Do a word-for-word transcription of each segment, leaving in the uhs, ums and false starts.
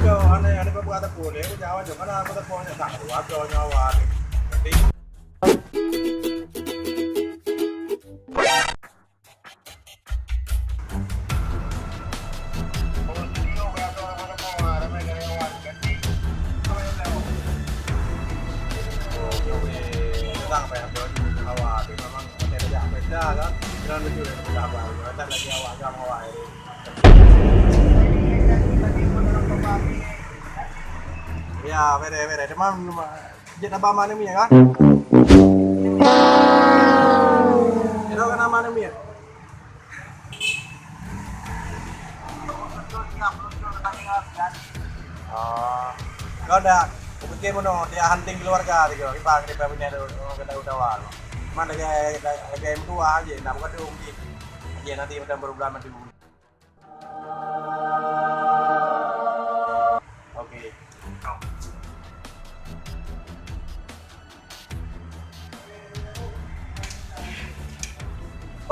Yo, aneh, aneh, buat apa boleh? Jawab je, mana aku tak boleh? Tak, aku ada nyawa. Jadi, Ya, bere, bere. Teman, teman. Jeuet na ba ma aneuk miet kan? Sidroe ka na ma aneuk miet. Oh. Kau dah, kupikir bunoe dia hunting keluarga tiga. Kiban kita punya tu, orang kena utawa. Mana lagi, lagi, lagi yang dua aja, nak buka tu mungkin. Aja nanti macam baru bulan mati. Oke.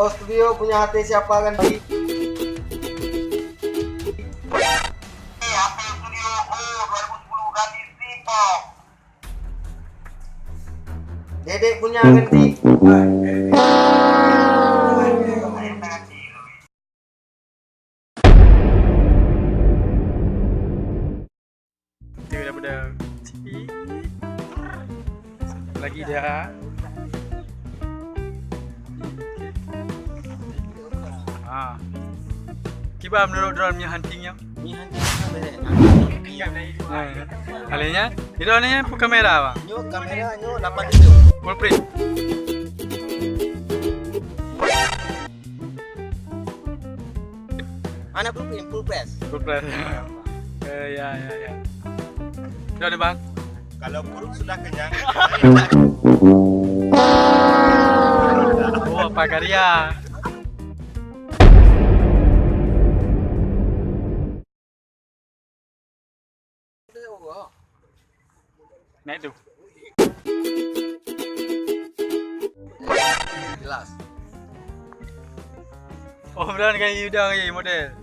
Oh, studio punya hati siapa kan? Dedek punya ganti. Dia dah beda. Lagi dah. Ha. Kiban menurut droeneuh hunting nyoe? Nyoe hunting nyoe beda. Ha. Alenya, itu ni pun kamera bang. Nyoe kamera nyoe lapan tujuh. Full frame. Anak full frame, full flash. Full flash. Eh, ya, ya, ya. Sudah ni bang. Kalau perut sudah kenyang. Oh, apa karya? Naik tu. Jelas. Oh, betul kan, you dah, eh, model.